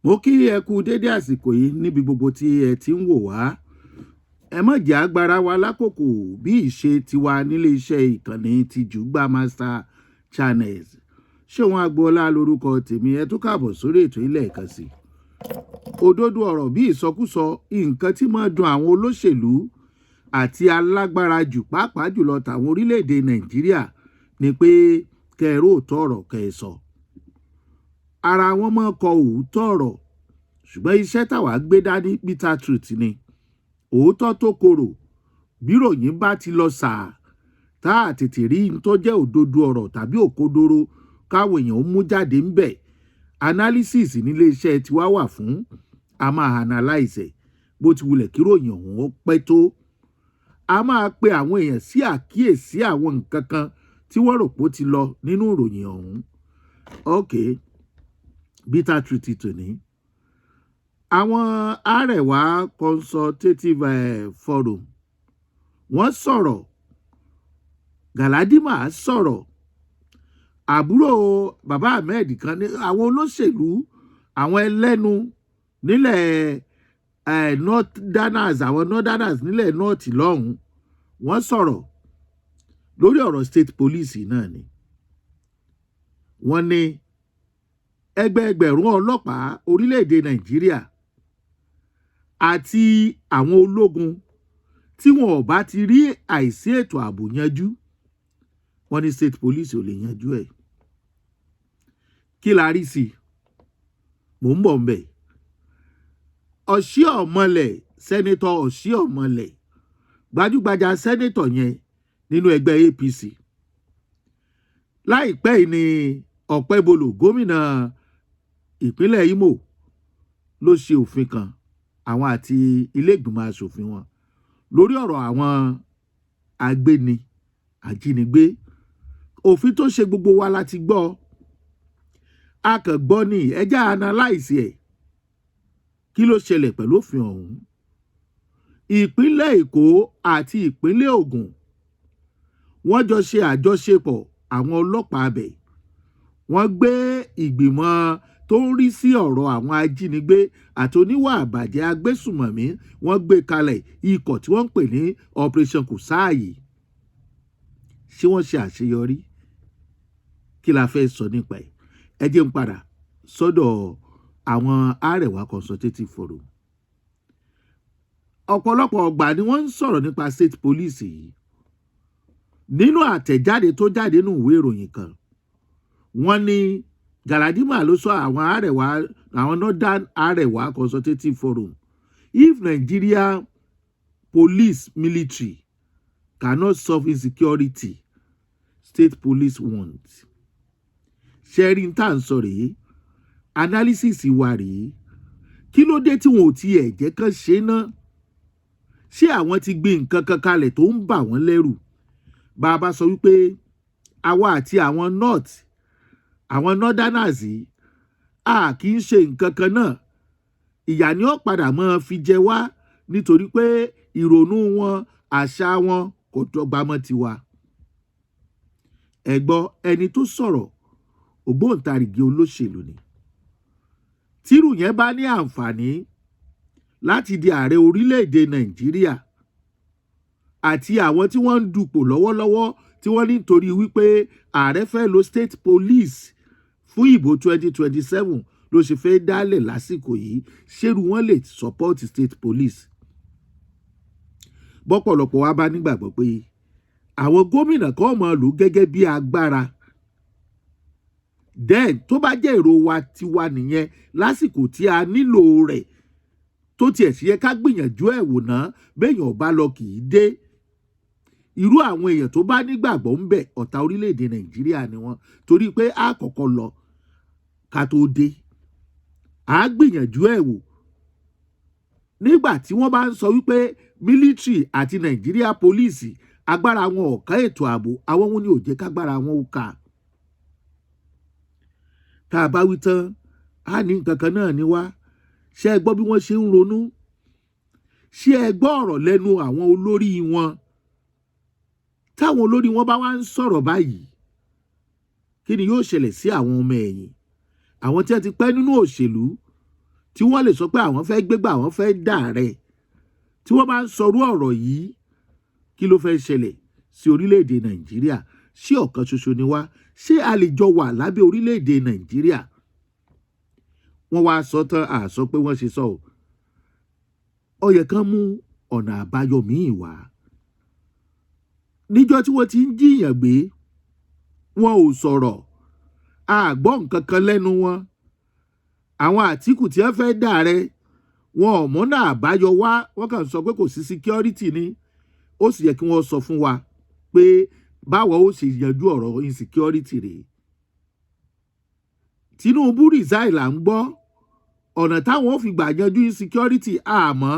Mo kí ẹ kú dédé àsìkò yìí níbi gbogbo tí ẹ ti ń wò wá. Ẹ má jẹ́ agbára wa lákòókò bí ìṣe tiwa nílé iṣẹ́ ìkànnì ti Jùgbà Master Channels. Ṣéun Agboola lórúkọ tèmi. Ẹ tún káàbọ̀ sórí ètò ilé ẹ̀kan sí. Òdodo ọ̀rọ̀ bí ìsọkúsọ, nǹkan tí máa dùn àwọn olóṣèlú àti alágbára jù, pàápàá jùlọ tàwọn orílẹ̀-èdè Nàìjíríà, ni pé kẹrò òótọ́ ọ̀rọ̀ kẹsọ̀. Ara wọn máa kọ òótọ́ ọ̀rọ̀, ṣùgbọ́n iṣẹ́ táwa gbé dání, bitter truth ni, òótọ́ tó korò. Bíròyìn bá ti lọ sàá, tá a tètè rí n tó jẹ́ òdodo ọ̀rọ̀ tàbí òkodoro káwọn èèyàn ó mú jáde ń bẹ̀, analysis nílé iṣẹ́ tiwa wà fún. A máa analyse ẹ̀. Bó ti wulẹ̀ kíròyìn ọ̀hún ó pẹ́ tó, a máa pe àwọn èèyàn sí àkíyèsí àwọn nǹkan kan tí wọ́n rò pé ó ti lọ nínú ìròyìn ọ̀hún. Ok, bitter truth tòní: àwọn Arewa Consultative Forum, wọ́n sọ̀rọ̀. Galadima sọ̀rọ̀, àbúrò bàbá Ahmed kan ní àwọn olóṣèlú, àwọn ẹlẹ́nu nílẹ̀ northerners, àwọn northerners nílẹ̀ north lọ́hùn, wọ́n sọ̀rọ̀ lórí ọ̀rọ̀ state police náà ni. Wọ́n ní ẹgbẹẹgbẹ̀rún ọlọ́pàá orílẹ̀-èdè Nàìjíríà àti àwọn ológun, tí wọn ò bá ti rí àìsí ètò ààbò yanjú, wọ́n ní state police ò lè yanjú ẹ̀. Kí la rí sí i? Mò ń bọ̀ ń bẹ̀. Oshiomhole, Senator Oshiomhole, gbajúgbajà senator yẹn nínú ẹgbẹ́ APC, láìpẹ́ yìí ni Okpebholo, gómìnà ìpínlẹ̀ Imo, ló ṣe òfin kan, àwọn àti ilé ìgbìmọ̀ asòfin wọn, lórí ọ̀rọ̀ àwọn agbéni ajínigbé. Òfin tó ṣe gbogbo wa láti gbọ́, a kàn gbọ́ ní ẹ jẹ́ analyse ẹ̀. Kí ló ṣẹlẹ̀ pẹ̀lú òfin ọ̀hún? Ìpínlẹ̀ Èkó àti ìpínlẹ̀ Ògùn, wọ́n jọ ṣe àjọṣepọ̀. Àwọn ọlọ́pàá abẹ̀, wọ́n gbé ìgbìmọ̀ tó ń rí sí ọ̀rọ̀ àwọn ajínigbé àti oníwà àbàjẹ́ agbésùmọ̀mí, wọ́n gbé kalẹ̀, ikọ̀ tí wọ́n ń pè ní Operation Kòsáàyè. Ṣé wọ́n ṣe àṣeyọrí? Kí la fẹ́ sọ nípa ẹ̀? Ẹ jẹ́ ń padà sọ́dọ̀ àwọn Arewa Consultative Forum. Ọ̀pọ̀lọpọ̀ ọgbà ni wọ́n ń sọ̀rọ̀ nípa state police yìí. Nínú àtẹ̀jáde tó jáde nínú ìwé ìròyìn kan, wọ́n ní Galadima ló sọ, àwọn Arewa, àwọn Northern Arewa Consultative Forum: "If Nigeria police military cannot solve insecurity, state police won't." Ṣẹ́rí tá à ń sọ rèé, analysis wa rèé. Kí ló dé tí wọn ò tiẹ̀ jẹ́ kán ṣe ná? Ṣé àwọn ti gbé nǹkan kan kalẹ̀ tó ń bà wọ́n lẹ́rù? Bá a bá sọ wípé àwa àti àwọn north, àwọn northerners yìí, a kì í ṣe nǹkan kan náà, ìyà ni ó padà máa fi jẹ wá, nítorí pé ìrònú wọn, àṣà wọn kò dọ́gba mọ́ tiwa. Ẹ gbọ́, ẹni tó sọ̀rọ̀, ògbóǹtarìgì olóṣèlú ni. Tírù yẹn bá ní àǹfààní láti di ààrẹ orílẹ̀-èdè Nàìjíríà, àti àwọn tí wọ́n ń dupò lọ́wọ́lọ́wọ́, tí wọ́n ní nítorí wípé ààrẹ fẹ́ lo state police fún ìbò 2027 ló ṣe fẹ́ dálẹ̀ lásìkò yìí, ṣerú wọn lè support state police? Bọ́pọ̀lọpọ̀ wa bá nígbàgbọ́ pé àwọn gómìnà kan máa lò gẹ́gẹ́ bí agbára, then tó bá jẹ́ èrò wa tiwa nìyẹn, lásìkò tí a nílò rẹ̀, tó tiẹ̀ sì yẹ ká gbìyànjú ẹ̀ wò ná, béèyàn ò bá lọ kì í dé. Irú àwọn èèyàn tó bá nígbàgbọ́ ń bẹ̀, ọ̀tá orílẹ̀-èdè Nàìjíríà ni wọ́n, torí pé a kọ́kọ́ lọ ká tó dé, a gbìyànjú ẹ̀ wò. Nígbà tí wọ́n bá ń sọ wípé military àti Nàìjíríà police, agbára wọn ò ká ètò ààbò, àwọn wọn ni ò jẹ́ kágbára wọn ó ká. Tá a bá wí tán, á ní nǹkan kan náà ni wá. Ṣé ẹ gbọ́ bí wọ́n ṣe ń ronú? Ṣé ẹ gbọ́ ọ̀rọ̀ lẹ́nu àwọn olórí wọn? Táwọn olórí wọn bá wá ń sọ̀rọ̀ báyìí, kí ni yóò ṣẹlẹ̀ sí àwọn ọmọ ẹ̀yìn, àwọn tí wọ́n ti pẹ́ nínú òṣèlú? Tí wọ́n lè sọ pé àwọn fẹ́ gbégbá, àwọn fẹ́ dà rẹ̀, tí wọ́n bá ń sọrú ọ̀rọ̀ yìí, kí ló fẹ́ ṣẹlẹ̀ sí orílẹ̀-èdè Nàìjíríà? Ṣé ọ̀kan ṣoṣo ni wá? Ṣé a lè jọ wà lábẹ́ orílẹ̀-èdè Nàìjíríà? Wọ́n wá sọ tán, àsọ pé wọ́n ṣe sọ ọ́, ó yẹ kán mú ọ̀nà àbáyọ míì wá. Níjọ́ tí wọ́n ti ń jí èèyàn gbé, wọn ò sọ̀rọ̀, a gbọ́ nǹkan kan lẹ́nu wọn. Àwọn Àtìkù tí wọ́n fẹ́ dà rẹ, wọn ò mọ́nà àbáyọ wá. Wọ́n kàn sọ pé kò sí security ni. Ó sì yẹ kí wọ́n sọ fún wa pé báwo ó ṣe yanjú ọ̀rọ̀ insecurity rèé. Tinubu resign là ń gbọ́. Ọ̀nà táwọn ò fi gbà yanjú insecurity àmọ́,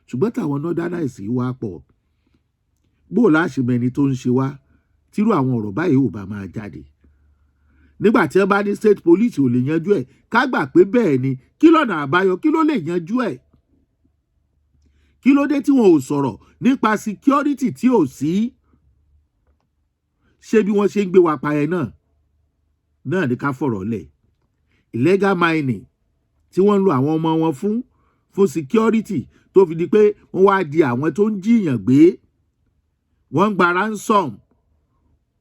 ṣùgbọ́n táwọn northerners wá pọ̀, bó o láṣẹ mẹni tó ń ṣe wá tírú àwọn ọ̀rọ̀ báyìí ò bá máa jáde. Nígbà tí wọ́n bá ní state police ò lè yanjú ẹ̀, ká gbà pé bẹ́ẹ̀ ni, kí lọ́nà àbáyọ? Kí ló lè yanjú ẹ̀? Kí ló dé tí wọn ò sọ̀rọ̀ nípa security tí ò sí? Ṣé bí wọ́n ṣe ń gbé wa pa ẹ náà ní ká fọ̀rọ̀ lẹ̀? Illegal mining tí wọ́n ń lo àwọn ọmọ wọn fún security, tó fi di pé wọ́n wá di àwọn tó ń jí èèyàn gbé, wọ́n ń gba ransom,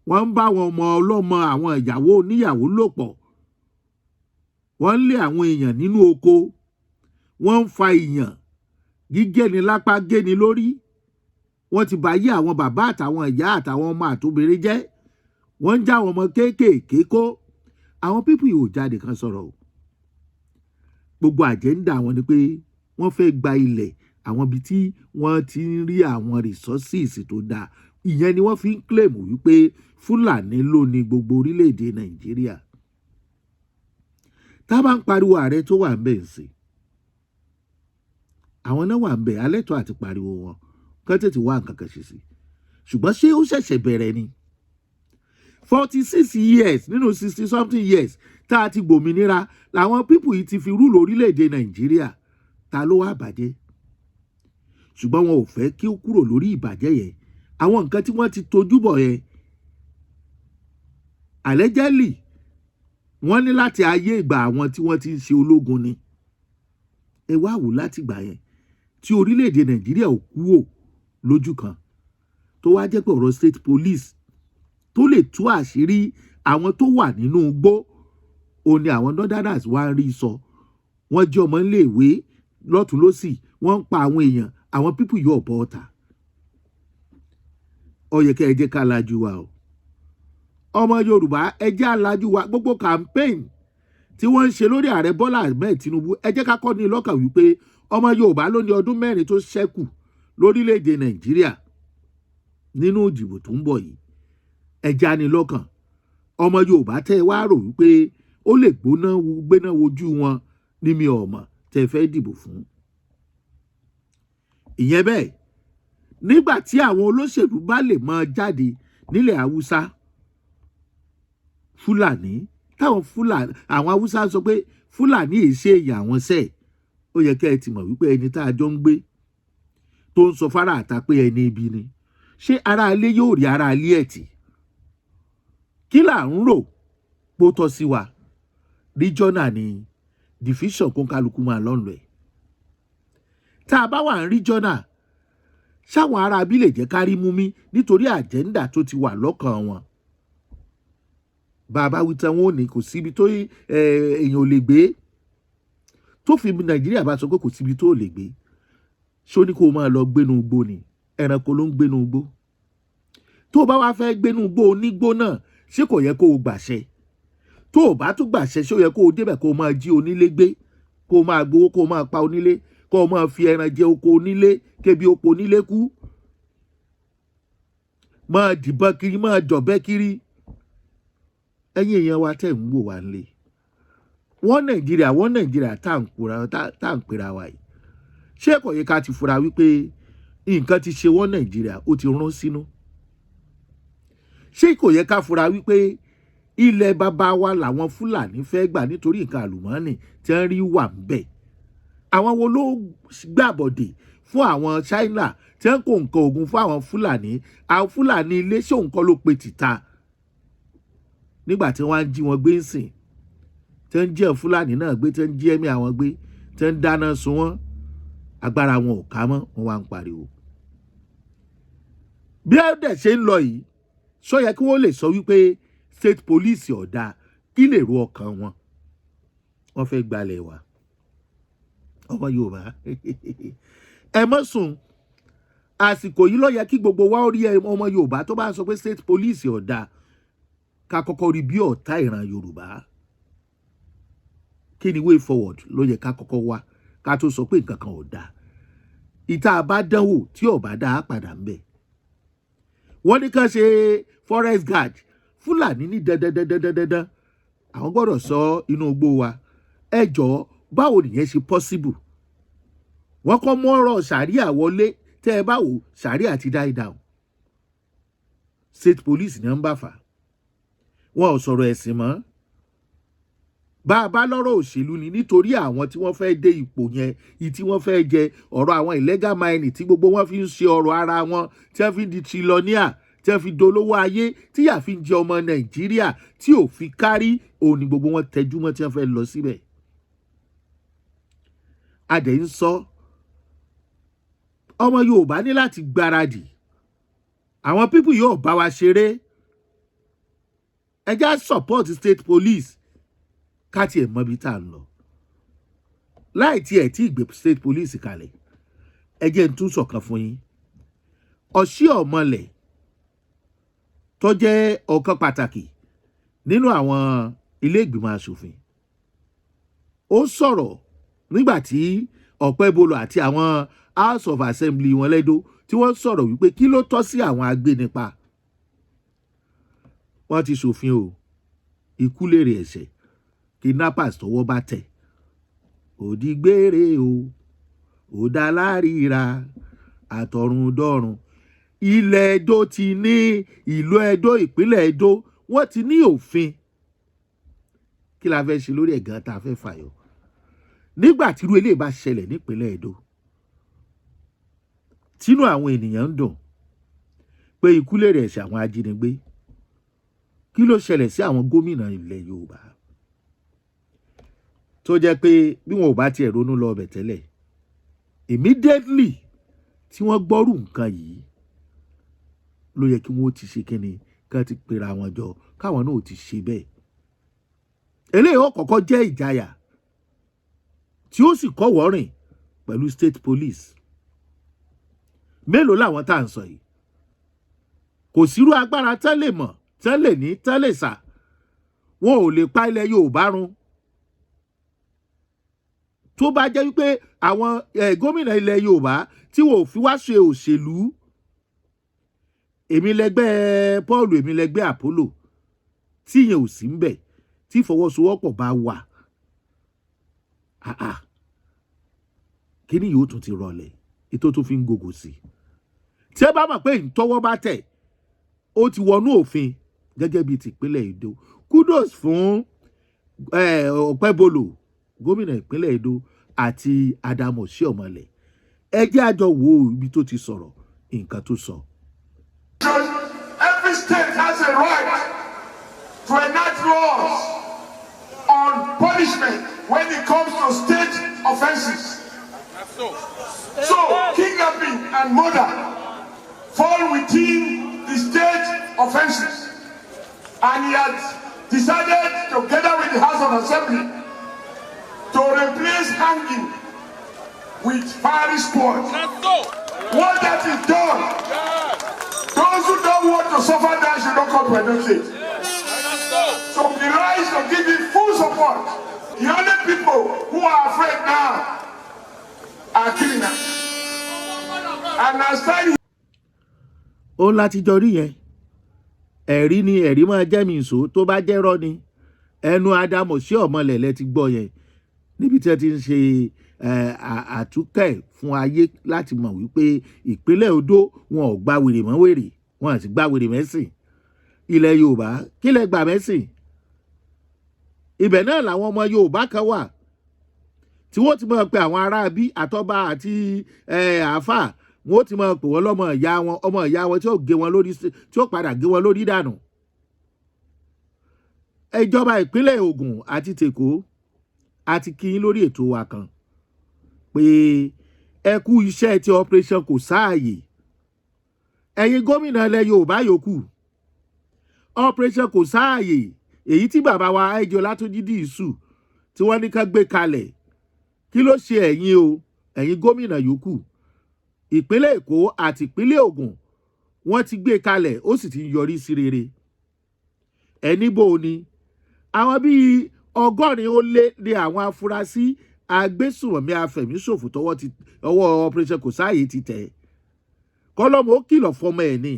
wọ́n ń bá àwọn ọmọ ọlọ́mọ, àwọn ìyàwó oníyàwó lò pọ̀, wọ́n ń lé àwọn èèyàn nínú oko, wọ́n ń fa èèyàn gígéni lápá, géni lórí. Wọ́n ti bá yé àwọn bàbá àtàwọn ìyá àtàwọn ọmọ àtobìnrin jẹ́. Wọ́n ń já àwọn ọmọ kéékèèké kó. Àwọn people yìí ò jáde kan sọ̀rọ̀ o. Gbogbo agenda wọn ni pé wọ́n fẹ́ gba ilẹ̀ àwọn ibi tí wọ́n ti ń rí àwọn resources tó dáa. Ìyẹn ni wọ́n fi ń claim wípé Fúlàní ló ní gbogbo orílẹ̀-èdè Nàìjíríà. Tá a bá ń pariwo ààrẹ tó wà ń bẹ̀ ń sìn, àwọn náà wà ń bẹ̀ alẹ́ tó àti pariwo wọn kán tètè wá nǹkan kan ṣe sí. Ṣùgbọ́n ṣé ó ṣẹ̀ṣẹ̀ bẹ̀rẹ̀ ni? 46 years nínú 60 something years tá a ti gbòmìnira làwọn people yìí ti fi rule orílẹ̀-èdè Nàìjíríà. Ta ló wá bàjẹ́? Ṣùgbọ́n wọn ò fẹ́ kí ó kúrò lórí ìbàjẹ́ yẹn. Àwọn nǹkan tí wọ́n ti tojú bọ̀ yẹn, allegedly, wọ́n ní láti ayé ìgbà àwọn tí wọ́n ti ń ṣe ológun ni. Ẹ wá wò, láti ìgbà yẹn tí orílẹ̀-èdè Nàìjíríà ò kúrò lójú kan, tó wá jẹ́ pé ọ̀rọ̀ state police tó lè tú àṣírí àwọn tó wà nínú igbó, òun ni àwọn northerners wá ń rí sọ. Wọ́n jí ọmọ iléèwé lọ́tún lọ́sì, wọ́n ń pa àwọn èèyàn. Àwọn people yóò bọ́ ọ̀tà. Ó yẹ kẹ́ ẹ jẹ́ ká lajú wa o. Ọmọ Yorùbá, ẹ jẹ́ alájú wa. Gbogbo campaign tí wọ́n ń ṣe lórí ààrẹ Bọ́lá Ahmed Tinubu, ẹ jẹ́ ká kọ́ ní lọ́kàn wípé ọmọ Yorùbá ló ní ọdún 4 tó ṣẹ́kù lórílẹ̀‐èdè Nàìjíríà nínú ìdìbò tó ń bọ̀ yìí. Ẹ já ní lọ́kàn. Ọmọ Yorùbá tẹ́ ẹ wá rò wípé ó lè gbóná gbéná wojú wọn ní mi ọ̀mọ̀ tẹ́ ẹ fẹ́ dìbò fún. Ìyẹn bẹ́ẹ̀. Nígbà tí àwọn olóṣèlú bá lè máa jáde nílẹ̀ Haúsá, Fúlàní, táwọn Fúlàní, àwọn Haúsá sọ pé Fúlàní yìí ṣe èèyàn àwọn sẹ́ẹ̀, ó yẹ kẹ́ ẹ ti mọ̀ wípé ẹni tá a jọ ń gbé tó ń sọ fárá àta pé ẹni ibi ni, ṣé ara ilé yóò rí ara ilé ẹ̀ tì? Kí là ń rò pó tọ́ sí wa? Regional ni division, kó kálukú máa lọ́nà ẹ̀. Tá a bá wà ní regional, ṣáwọn ará bí lè jẹ́ kárí mú mi nítorí agenda tó ti wà lọ́kàn wọn. Bàbá wí tán, wọn ò ní kò síbi tó èèyàn ò lè gbé. Tó fi Nàìjíríà bá sọ pé kò síbi tó lè gbé, ṣó ní kó o máa lọ gbénu igbó ni? Ẹranko ló ń gbénu igbó. Tó o bá wá fẹ́ gbénu igbó onígbó náà, ṣé kò yẹ kó o gbàṣẹ? Tó o bá tún gbàṣẹ, ṣé ó yẹ kó o débẹ̀ kó o máa jí onílé gbé, kó o máa gbowó, kó o máa pa onílé, kó o máa fi ẹran jẹ oko onílé, kébi oko onílé kú, máa dìbọn kiri, máa jọ̀bẹ́ kiri? Ẹ̀yin èèyàn wa tẹ̀ ń wò wá nílé, wọ́n Nàìjíríà, wọ́n Nàìjíríà tá à ń pera wa yìí, ṣé kò yẹ ká ti fura wípé nǹkan ti ṣe wọ́n? Nàìjíríà ó ti rún sínú. Ṣé kò yẹ ká fura wípé ilẹ̀ bàbá wa làwọn Fúlàní fẹ́ gbà nítorí nǹkan àlùmọ́ọ́nì tí wọ́n rí wà ń bẹ̀? Àwọn wo ló gbàbọ̀dè fún àwọn China tí wọ́n kó nǹkan ogun fún àwọn Fúlàní? Àwọn Fúlàní ilé, ṣé òun kọ́ ló pe tìta nígbà tí wọ́n á jí wọn gbé ń sìn, tí wọ́n ń jí àwọn Fúlàní náà gbé, tí wọ́n ń jí ẹ̀mí àwọn gbé, tí tí ń dáná sun wọ́n. Agbára wọn ò ká mọ́, wọn wá ń pariwo. Bí ẹ dẹ̀ ṣe ń lọ yìí, sọ yẹ kí wọ́n lè sọ wípé state police ọ̀dà? Kí lè ro ọkàn wọn? Wọ́n fẹ́ gbalẹ̀ wa. Ọmọ Yorùbá, ẹ mọ́ sùn. Àsìkò yìí ló yẹ kí gbogbo wa ó rí ọmọ Yorùbá tó bá ń sọ pé state police ọ̀dà, ká kọ́kọ́ rí bí ọ̀tá ìran Yorùbá. Kí ni way forward ló yẹ ká kọ́kọ́ wá, ká tó sọ pé nǹkan kan ò dáa? Ìta bá dánwò tí ò bá dáa, padà ń bẹ̀. Wọ́n ní ká ṣe forest guard. Fúlàní ní dandandandandandan, àwọn gbọ́dọ̀ sọ inú igbó wa. Ẹ jọ̀ọ́, báwo nìyẹn ṣe possible? Wọ́n kọ́ mọ́ ọ̀rọ̀ sàríà wọlé. Tẹ́ ẹ bá wò, sàríà ti die down. State police ní ń bá fà. Wọn ò sọ̀rọ̀ ẹ̀sìn mọ́. Bá a bá lọ́rọ̀ òṣèlú ni, nítorí àwọn tí wọ́n fẹ́ dé ipò yẹn, ìyí tí wọ́n fẹ́ jẹ, ọ̀rọ̀ àwọn illegal mining tí gbogbo wọn fi ń ṣe ọrọ̀ ara wọn, tí wọ́n fi ń di trillionaire, tí wọ́n fi dolówó ayé, tí yà fi ń jẹ ọmọ Nàìjíríà tí ò fi kárí, òun ni gbogbo wọn tẹjú mọ́ tí wọ́n fẹ́ lọ síbẹ̀. A dẹ̀ ń sọ, ọmọ Yorùbá ní láti gbáradì. Àwọn people yóò bá wa ṣeré. Ẹ já support state police, ká tiẹ̀ mọ ibi tá à ń lọ. Láì tiẹ̀ tí ìgbé state police kalẹ̀, ẹ jẹ́ n tún sọ̀kan fún yín. Oshiomhole, tó jẹ́ ọ̀kan pàtàkì nínú àwọn ilé ìgbìmọ̀ asòfin, ó sọ̀rọ̀ nígbà tí Okpebholo àti àwọn House of Assembly wọn lẹ́dọ́ tí wọ́n sọ̀rọ̀ wípé kí ló tọ́ sí àwọn agbénipa. Wọ́n ti ṣòfin o, ikú lèrè ẹ̀ṣẹ̀. Kidnappers tọwọ́ bá tẹ̀, òdìgbére o, òdàláríra àtọ̀run dọ́run. Ilẹ̀ Ẹdó ti ní, ìlú Ẹdó, ìpínlẹ̀ Ẹdó, wọ́n ti ní òfin. Kí la fẹ́ ṣe lórí ẹ̀gán tá a fẹ́ fàyọ nígbà tí irú eléyìí bá ṣẹlẹ̀ nípínlẹ̀ Ẹdó, tínú àwọn ènìyàn ń dùn pé ikú lèrè ẹ̀ṣẹ̀ àwọn ajínigbé? Kí ló ṣẹlẹ̀ sí àwọn gómìnà ilẹ̀ Yorùbá, tó jẹ́ pé bí wọn ò bá tiẹ̀ ronú lọ ọbẹ̀ tẹ́lẹ̀, immediately tí wọ́n gbọ́rù nǹkan yìí ló yẹ kí wọ́n ti ṣe kíni, kí wọ́n ti pera wọn jọ, káwọn náà ti ṣe bẹ́ẹ̀? Eléyìí ó kọ́kọ́ jẹ́ ìjayà tí ó sì kọ́wọ́ rìn pẹ̀lú state police. Mélòó làwọn tá à ń sọ yìí? Kò sírú agbára tán lè mọ̀, tán lè ní, tán lè sà, wọn ò lè pa ilẹ̀ Yorùbá run. Tó bá jẹ́ wípé àwọn gómìnà ilẹ̀ Yorùbá tí wọn ò fi wá ṣe òṣèlú, èmi lẹgbẹ́ Paul, èmi lẹgbẹ́ Apollo, tí ìyẹn ò sí ń bẹ̀, tí ìfọwọ́sowọ́pọ̀ bá wà, ah ah, kíní yóò tún ti rọlẹ̀. Ètò tó fi ń gògò sí, tí ẹ bá mọ̀ pé ìtọ́wọ́ bá tẹ̀, ó ti wọnú òfin gẹ́gẹ́ bíi tìpínlẹ̀ Èdó. Kudos fún Okpebholo, gómìnà ìpínlẹ̀ Èdó, àti Adamu Oshiomhole. Ẹ jẹ́ àjọ wo ibi tó ti sọ̀rọ̀, nǹkan tó sọ. Every state has a right to enact laws on punishment when it comes to state offenses. So, kidnapping and murder fall within the state offenses. And he has decided, together with the House of Assembly, to replace hanging with firing squad. What that is done, those who don't want to suffer that should not come to Edo State. So we rise to give him full support. The only people who are afraid now are criminals. And I stand Ó láti jọ rí yẹn. Ẹ̀rí ni, ẹ̀rí máa jẹ́ mi ìṣó. Tó bá jẹ́rọ́ ni, ẹnu Adamu Oshiomhole lẹ ti gbọ́ yẹn, níbi tí wọ́n ti ń ṣe àtúnkẹ́ fún ayé láti mọ̀ wípé ìpínlẹ̀ Odó, wọn ò gba wèrè mọ́ wèrè, wọn àti gba wèrè mẹ́sìn. Ilẹ̀ Yorùbá, kí lẹ gbà mẹ́sìn? Ibẹ̀ náà làwọn ọmọ Yorùbá kan wà tí wọ́n ti máa pe àwọn aráabí àtọ́ba àti àáfà, wọ́n ti máa pè wọ́n lọ́mọ ìyá wọn, ọmọ ìyá wọn tí ó gé wọn lórí, tí ó padà gé wọn lórí dànù. Ìjọba ìpínlẹ̀ Ògùn àti tÈkó àti kíyín lórí ètò wa kan. Pé ẹ kú iṣẹ́ ti Operation Kò Sáàyè. Ẹ̀yin gómìnà ilẹ̀ Yorùbá yòókù, Operation Kò Sáàyè èyí tí bàbá wa I.G. Ọlátúnjí Dìísù tí wọ́n ní ká gbé kalẹ̀, kí ló ṣe ẹ̀yin o, ẹ̀yin gómìnà yòókù? Ìpínlẹ̀ Èkó àti ìpínlẹ̀ Ògùn, wọ́n ti gbé kalẹ̀, ó sì ti ń yọrí sí rere. Ẹni bò ní àwọn bíi 180 ní àwọn afurasí agbésùnmọ̀mí afẹ̀míṣòfò tọwọ́ ti ọwọ́ Operation Kò Sáàyè ti tẹ̀. Kọ́lọ́mù ó kìlọ̀ fọmọ ẹ̀ ní.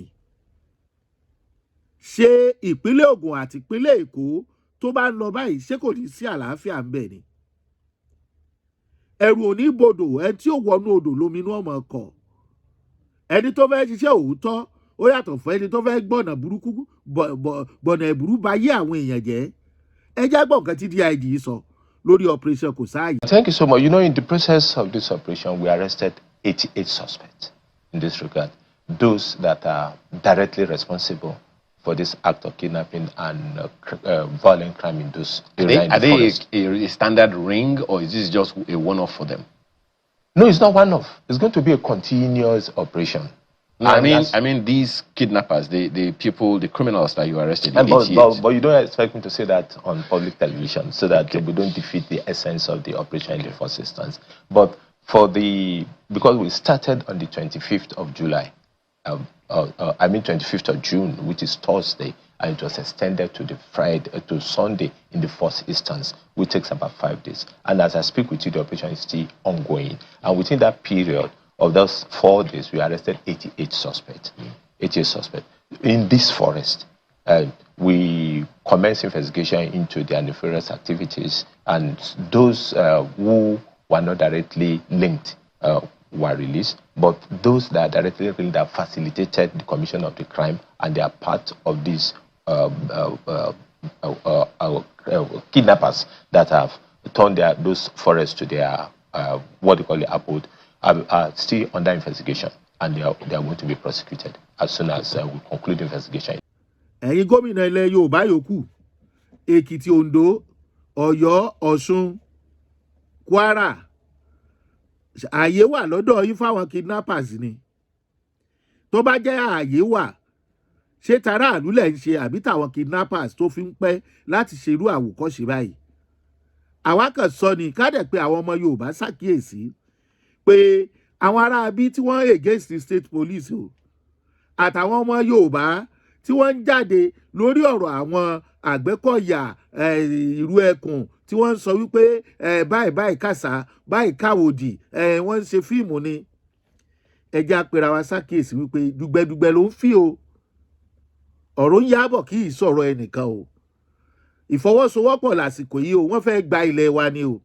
Ṣé ìpínlẹ̀ Ògùn àti ìpínlẹ̀ Èkó tó bá ń lọ báyìí, ṣé kò ní sí àlàáfíà ń bẹ̀ ni? Ẹ̀rù ò ní bodò, ẹni tí ò wọnú odò lóminú ọmọ ọkọ̀. Ẹni tó fẹ́ ṣiṣẹ́ òótọ́, ó yàtọ̀ fún ẹni tó fẹ́ gbọ̀nà burúkú, gbọ̀nà ẹ̀bùrú ba yé àwọn èèyàn jẹ́. Ẹ já gbọ́ nǹkan tí DIG sọ lórí Operation Kò Sáàyè. Thank you so much. In the process of this operation, we arrested 88 suspects in this regard. Those that are directly responsible for this act of kidnapping and violent crime in those areas. Are they a standard ring, or is this just a one-off for them? No, it's not one-off. It's going to be a continuous operation. No, I mean these kidnappers, the people, the criminals that you arrested. But you don't expect me to say that on public television, so that we don't defeat the essence of the operation in the first instance. But for the because we started on the 25th of July, I mean 25th of June, which is Thursday, and it was extended to the Friday to Sunday in the first instance, which takes about 5 days. And as I speak with you, the operation is still ongoing. And within that period of those 4 days, we arrested 88 suspects. 88 suspects in this forest. We commenced investigation into their nefarious activities, and those who were not directly linked were released. But those that are directly linked, that facilitated the commission of the crime, and they are part of these kidnappers that have turned those forests to their what they call the abode, are still under investigation, and they are going to be prosecuted as soon as we conclude the investigation. Ẹ̀yin gómìnà ilẹ̀ Yorùbá yòókù, Èkìtì, Oǹdó, Ọ̀yọ́, Ọ̀ṣun, Kwara, ààyè wà lọ́dọ̀ yín fáwọn kidnappers ni? Tó bá jẹ́ ààyè wà, ṣé taráàlú lẹ̀ ń ṣe àbí tàwọn kidnappers tó fi ń pẹ́ láti ṣerú àwòkọ́ṣe báyìí? Àwa kan sọ ni ká dẹ̀ pé àwọn ọmọ Yorùbá ṣàkíyèsí pé àwọn aráabí tí wọ́n against the state police o, àtàwọn ọmọ Yorùbá tí wọ́n ń jáde lórí ọ̀rọ̀ àwọn Àgbẹ̀kọ̀yà, Ìrú Ẹkùn, tí wọ́n ń sọ wípé báyìí báyìí kàṣà báyìí káwòdì, wọ́n ń ṣe fíìmù ni. Ẹ jẹ́ á pera wa ṣàkíyèsí wípé dùgbẹ̀dùgbẹ̀ ló ń fí o. Ọ̀rọ̀ ń yábọ̀, kì í sọ̀rọ̀ ẹnìkan o. Ìfọwọ́sowọ́pọ̀ lásìkò yìí o. Wọ́n fẹ́ gba ilẹ̀ wa ni o.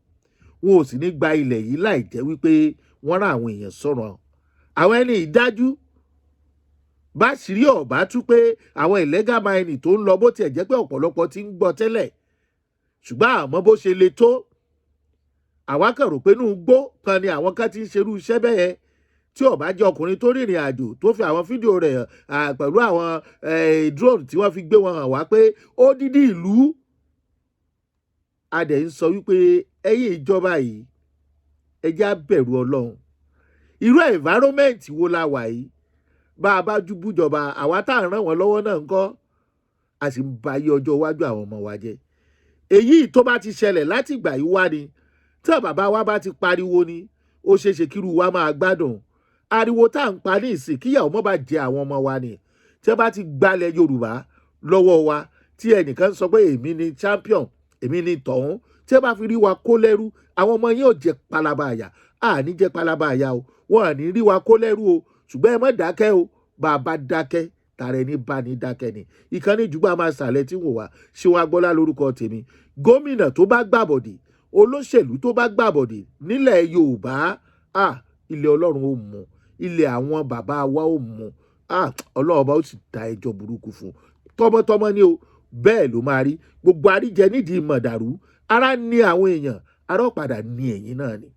Wọn ò sì ní gba ilẹ̀ yìí láì jẹ́ wípé wọ́n rán àwọn èèyàn sọ̀rọ̀. Àwọn ẹni ìdájú bá ṣírí ọ̀bá tú pé àwọn illegal mining tó ń lọ, bó tiẹ̀ jẹ́ pé ọ̀pọ̀lọpọ̀ ti ń gbọ́ tẹ́lẹ̀, ṣùgbọ́n àmọ́ bó ṣe le tó, àwa kàn rò pé inú igbó kan ni àwọn kan ti ń ṣerú iṣẹ́ bẹ́ẹ̀. Tí ó bá jẹ́ ọkùnrin tó rìnrìn àjò tó fi àwọn fídíò rẹ̀ pẹ̀lú àwọn drone tí wọ́n fi gbé wọn hàn wá pé ó dídí ìlú. A dẹ̀ ń sọ wípé ẹ̀yin ìjọba yìí, ẹ jẹ́ á bẹ̀rù Ọlọ́run. Irú environment wo la wà yìí? Bá a bá júbú jọba, àwa tá à ń ràn wọ́n lọ́wọ́ náà ń kọ́, a sì ń ba ayé ọjọ́ iwájú àwọn ọmọ wa jẹ́. Èyí tó bá ti ṣẹlẹ̀ láti ìgbà yìí wá ni tí bàbá wa bá ti pariwo ni, ó ṣeé ṣe kíru wa máa gbádùn ariwo tá à ń pa ní ìsìn, kíyàwó mọ́ bá jẹ àwọn ọmọ wa ni. Tí wọ́n bá ti gbalẹ̀ Yorùbá lọ́wọ́ wa, tí ẹnìkan sọ pé èmi ni champion, èmi ni tọ̀hún, tí wọ́n bá fi rí wa kó lẹ́rú, àwọn ọmọ yẹn ò jẹ palaba àyà. À ní jẹ palaba àyà o. Wọn à ní rí wa kó lẹ́rú o. Ṣùgbọ́n ẹ má dákẹ́ o. Bá a bá dákẹ́, tààrẹ ní bá ní dákẹ́ ni. Ìkànnì ìjùgbọ́n máa ṣàlẹ̀ tí wò wá ṣé wàá gbọ́lá lórúkọ tèmi. Gómìnà tó bá gbàbọ̀dì, olóṣèlú tó bá gbàbọ̀dì nílẹ̀ Yorùbá, ah, ilẹ̀ Ọlọ́run ó mú, ilẹ̀ àwọn bàbá wa ó mú, ah, Ọlọ́run bá ó sì da ẹjọ́ burúkú fún tọmọtọmọ ni o. Bẹ́ẹ̀ ló máa rí. Gbogbo àríjẹ nídìí mọ̀dàrú, ara ní àwọn èèyàn, ara ó padà ní ẹ̀yìn náà ni.